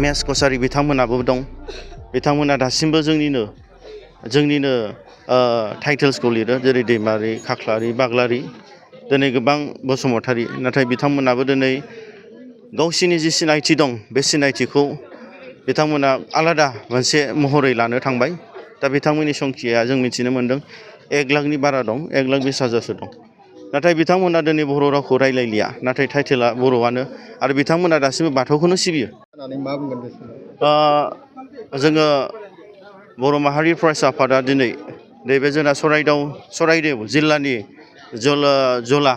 मेस कसारि बिथांमोनाबो दं। बिथांमोना दासिमबो जोंनिनो टाइटेल्सखौ लिरो, जेरै दैमारि, खाख्लारि, बाग्लारि, दिनै गोबां बसुमतारि। नाथाय बिथांमोनाबो दिनै गावसिनि जि सिनायथि दं बे सिनायथिखौ बिथांमोना आलादा मोनसे महरै लानो थांबाय। दा बिथांमोननि संख्याया जों मिथिनो मोन्दों 1 लाखनि बारा दं, 1,20,000सो दं। नाथाय बिथांमोना दिनै बर' रावखौ रायलायलिया, नाथाय टाइटेला बर'आनो, आरो बिथांमोना दासिमबो बाथौखौनो सिबियो। जोङो बर' माहारि फरायसा आफादा दिनै नैबे जोंना सराइदेव जिल्लानि जला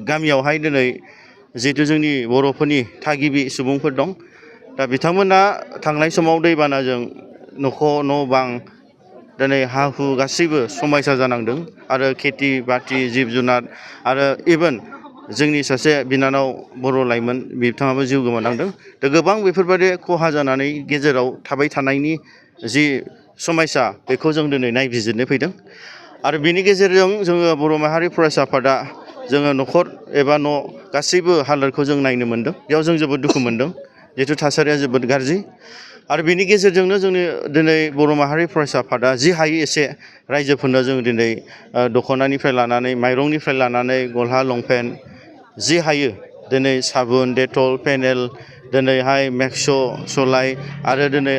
गामियावहाय दिनै जिहेतु जोंनि बर'फोरनि थागिबि सुबुंफोर दं। दा बिथांमोना थांनाय समाव दैबानाजों न' बां दिनै हा हु गासैबो समायसा जानांदों, आरो खेथि बाथि जिब जुनार आरो इभेन जोंनि सासे बिनानाव बर' लाइमोन बिथाङाबो जिउ गोमानांदों। दा गोबां बेफोरबायदि खहा जानानै गेजेराव थाबाय थानायनि जि समयसा बेखौ जों दिनै नायबिजिरनो फैदों। आरो बिनि गेजेरजों जोङो बर' माहारि फरायसा आफादा जोङो न'खर एबा न' गासैबो हालोदखौ जों नायनो मोन्दों। बेयाव जों जोबोद दुखु मोन्दों, जिहेथु थासारिया जोबोद गाज्रि। आरो बिनि गेजेरजोंनो जोंनि दिनै बर' माहारि फरायसा आफादा जि हायो एसे रायजोफोरनो जों दिनै दख'नानिफ्राय लानानै माइरंनिफ्राय लानानै गस्ला लंपेन्ट जि हायो दिनै साबुन, डेटल, पेनेल, दिनैहाय मेक्स' सलाइ, आरो दिनै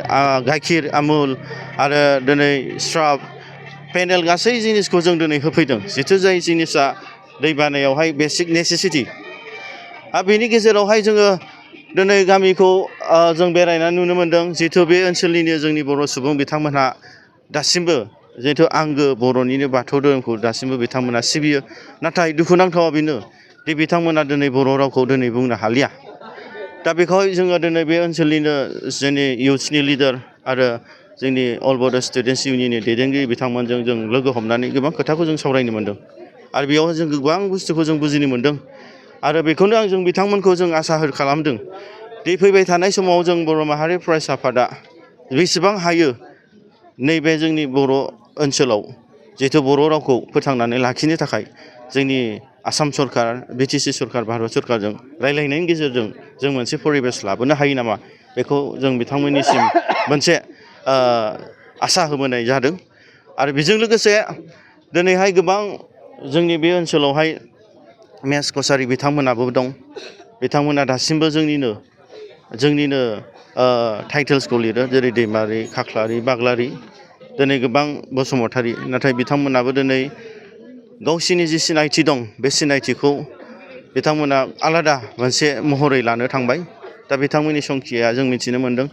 गाइखेर आमुल, आरो दिनै स्राफ, पेनेल गासै जिनिसखौ जों दिनै होफैदों, जिथु जाय जिनिसा दै बानायावहाय बेसिक नेसेसिटि। आरो बेनि गेजेरावहाय जोङो दिनै गामिखौ जों बेरायनानै नुनो मोन्दों, जिहेथु बे ओनसोलनिनो जोंनि बर' सुबुं बिथांमोनहा दासिमबो जिहेथु आंगो बर'निनो बाथौ धोरोमखौ दासिमबो बिथांमोना सिबियो। नाथाय दुखुनांथावा बेनो दि बिथांमोना दिनै बर' रावखौ दिनै बुंनो हालिया। दा बेखौहाय जोङो दिनै बे ओनसोलनिनो जोंनि इउथ्सनि लिडार आरो जोंनि अल बड' स्टुडेन्टस इउनियननि दैदेनगिरि बिथांमोनजों जों लोगो हमनानै गोबां खोथाखौ जों सावरायनो मोन्दों, आरो बेयाव जों गोबां बुस्थुखौ जों बुजिनो मोन्दों। आरो बेखौनो जों बिथांमोनखौ जों आसा खालामदों दि फैबाय थानाय समाव जों बर' माहारि फरायसा आफादा बेसेबां हायो नैबे जोंनि बर' ओनसोलाव जिहेथु बर' रावखौ फोथांनानै लाखिनो थाखाय जोंनि आसाम सरकार, BTC सरकार, भारत सरकारजों रायलायनायनि गेजेरजों जों मोनसे परिबेस लाबोनो हायो नामा, बेखौ जों बिथांमोननिसिम मोनसे आसा होबोनाय जादों। आरो बेजों लोगोसे दिनैहाय गोबां जोंनि बे ओनसोलावहाय मेस कसारि बिथांमोनाबो दं। बिथांमोना दासिमबो जोंनिनो टाइटेल्सखौ लिरो, जेरै दैमारि, खाख्लारि, बाग्लारि, दिनै गोबां बसुमतारि। नाथाय बिथांमोनाबो दिनै गावसिनि जि सिनायथि दं बे सिनायथिखौ बिथांमोना आलादा मोनसे महरै लानो थांबाय। दा बिथांमोननि संख्याया जों मिथिनो मोन्दों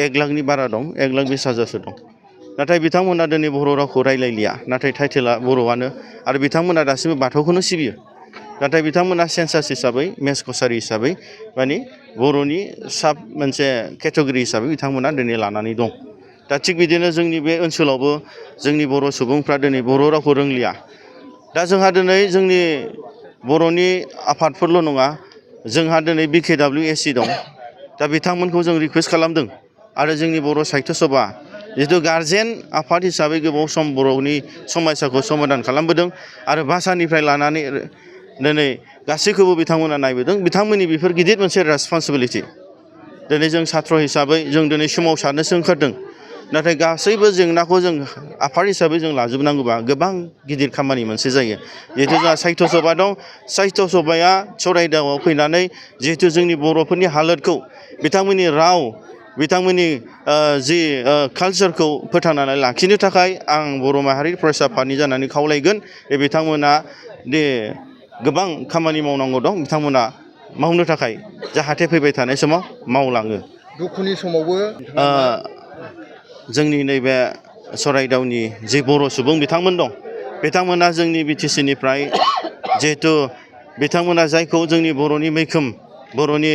1 लाखनि बारा दं, 1,20,000सो दं। नाथाय बिथांमोना दिनै बर' रावखौ रायलायलिया, नाथाय टाइटेला बर'आनो, आरो बिथांमोना दासिमबो बाथौखौनो सिबियो। नाथाय बिथांमोना सेन्सास हिसाबै, मेस कसारि हिसाबै, माने बर'नि साब मोनसे केटेगरि हिसाबै बिथांमोना दिनै लानानै दं। दा थिग बिदिनो जोंनि बे ओनसोलावबो जोंनि बर' सुबुंफ्रा दिनै बर' रावखौ रोंलिया। दा जोंहा दिनै जोंनि बर'नि आफादफोरल' नङा, जोंहा दिनै BKWSC दं। दा बिथांमोनखौ जों रिकुवेस्ट खालामदों, आरो जोंनि बर' साहित्य सभा जिहेतु गार्जेन आफाद हिसाबै गोबाव सम बर'नि समयसाखौ समाधान खालामबोदों, आरो भाषानिफ्राय लानानै दिनै गासैखौबो बिथांमोना नायबोदों। बिथांमोननि बेफोर गिदिर मोनसे रेसपन्सिबिलिटि। दिनै जों सात्र हिसाबै जों दिनै सोमावसारनोसो ओंखारदों, नाथाय गासैबो जेंनाखौ जों आफाद हिसाबै जों लाजोबनांगौबा गोबां गिदिर खामानि मोनसे जायो। जिहेतु जोंहा साहित्य सभा दं, साहित्य सभाया सराइदेवआव फैनानै जिहेतु जोंनि बर'फोरनि हालोदखौ, बिथांमोननि राव, बिथांमोननि जि कालचारखौ फोथांनानै लाखिनो थाखाय आं बर' माहारि फरायसा आफादनि जानानै खावलायगोन बे बिथांमोना दि गोबां खामानि मावनांगौ दं, बिथांमोना मावनो थाखाय जाहाथे फैबाय थानाय समाव मावलाङो। दुखुनि समावबो जोंनि नैबे सराइदेवनि जि बर' सुबुं बिथांमोन दं, बिथांमोना जोंनि BTC निफ्राय जिहेथु बिथांमोना जायखौ जोंनि बर'नि मैखोम, बर'नि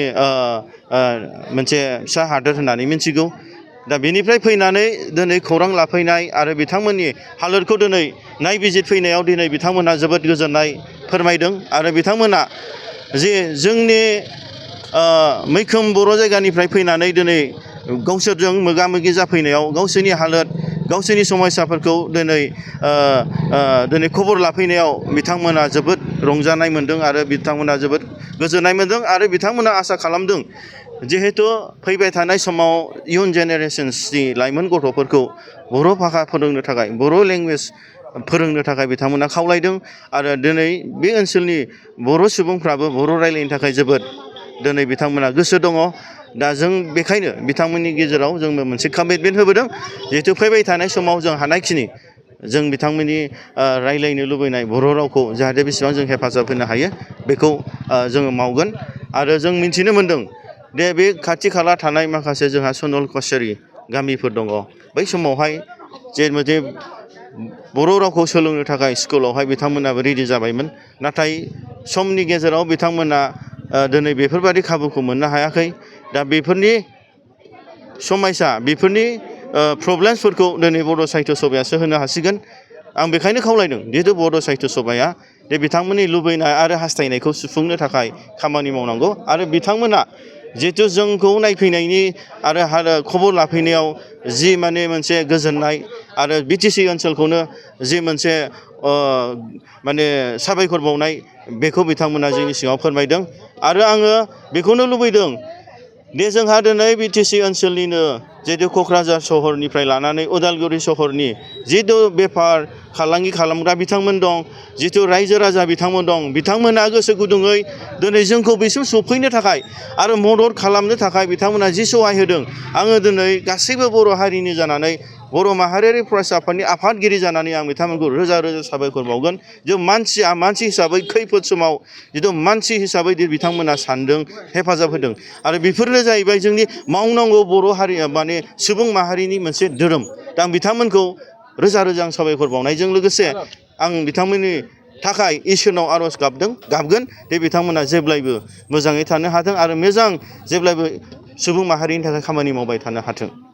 मोनसे फिसा हादोर होननानै मिथिगौ। दा बेनिफ्राय फैनानै दिनै खौरां लाफैनाय आरो बिथांमोननि हालोदखौ दिनै नायबिजिरफैनायाव दिनै बिथांमोना जोबोद गोजोननाय फोरमायदों। आरो बिथांमोना जे जोंनि मैखोम बर' जायगानिफ्राय फैनानै दिनै गावसोरजों मोगा मोगि जाफैनायाव गावसोरनि हालोद, गावसोरनि समयसाफोरखौ दिनै खबर लाफैनायाव बिथांमोना जोबोद रंजानाय मोन्दों, आरो बिथांमोना जोबोद गोजोननाय मोन्दों। आरो बिथांमोना आसा खालामदों जिहेतु फैबाय थानाय समाव इयुन जेनेरेशन्सनि लाइमोन गथ'फोरखौ बर' भाषा फोरोंनो थाखाय बर' लेंगुवेज फोरोंनो थाखाय बिथांमोना खावलायदों आरो दिनै बे ओनसोलनि बर' सुबुंफ्राबो बर' रायलायनो थाखाय जोबोद दिनै बिथांमोना गोसो दङ दा जों बेखायनो बिथांमोननि गेजेराव जोंबो मोनसे कमिटमेन्ट होबोदों जिहेतु फैबाय थानाय समाव जों हानायखिनि जों बिथांमोननि रायलायनो लुबैनाय बर' रावखौ जाहाथे बेसेबां जों हेफाजाब होनो हायो बेखौ जोङो मावगोन आरो जों मिन्थिनो मोन्दों दे बे खाथि खाला थानाय माखासे जोंहा सनल कछारि गामिफोर दङ बै समावहाय जे बर' रावखौ सोलोंनो थाखाय स्कुलावहाय बिथांमोनाबो रेडि जाबायमोन नाथाय समनि गेजेराव बिथांमोना दिनै बेफोरबायदि खाबुखौ मोननो हायाखै दा बेफोरनि समयसा बेफोरनि प्रब्लेम्सफोरखौ दिनै बड' साहित्य सभायासो होनो हासिगोन आं बेखायनो खावलायदों जिहेतु बड' साहित्य सभाया दे बिथांमोननि लुबैनाय आरो हास्थायनायखौ सुफुंनो थाखाय खामानि मावनांगौ आरो बिथांमोना जिहेतु जोंखौ नायफैनायनि आरो खबर लाफैनायाव जि माने मोनसे गोजोननाय आरो बिटिसि ओनसोलखौनो जि मोनसे माने साबायखर बावनाय बेखौ बिथांमोना जोंनि सिगाङाव फोरमायदों आरो आङो बेखौनो लुबैदों दे जोंहा दिनै बिटिसि ओनसोलनिनो जिहेतु क'क्राझार सहरनिफ्राय लानानै उदालगुरि सहरनि जिहेतु बेफार फालांगि खालामग्रा बिथांमोन दं जिहेतु रायजो राजा बिथांमोन दं बिथांमोना गोसो गुदुङै दिनै जोंखौ बिसिम सफैनो थाखाय आरो मदद खालामनो थाखाय बिथांमोना जि सहाय होदों आङो दिनै गासैबो बर' हारिनि जानानै बर' माहारियारि फरायसा आफादनि आफादगिरि जानानै आं बिथांमोनखौ रोजा रोजा साबायखर बावगोन जे मानसि हिसाबै खैफोद समाव जिथु मानसि हिसाबै बिथांमोना सानदों हेफाजाब होदों आरो बेफोरनो जाहैबाय जोंनि मावनांगौ बर' हारिया माने सुबुं माहारिनि मोनसे धोरोम दा आं बिथांमोनखौ रोजा रोजा आं साबायखर बावनायजों लोगोसे आं बिथांमोननि थाखाय इसोरनाव आर'ज गाबगोन दे बिथांमोना जेब्लायबो मोजाङै थानो हाथों आरो मोजां जेब्लायबो सुबुं माहारिनि थाखाय खामानि मावबाय थानो हाथों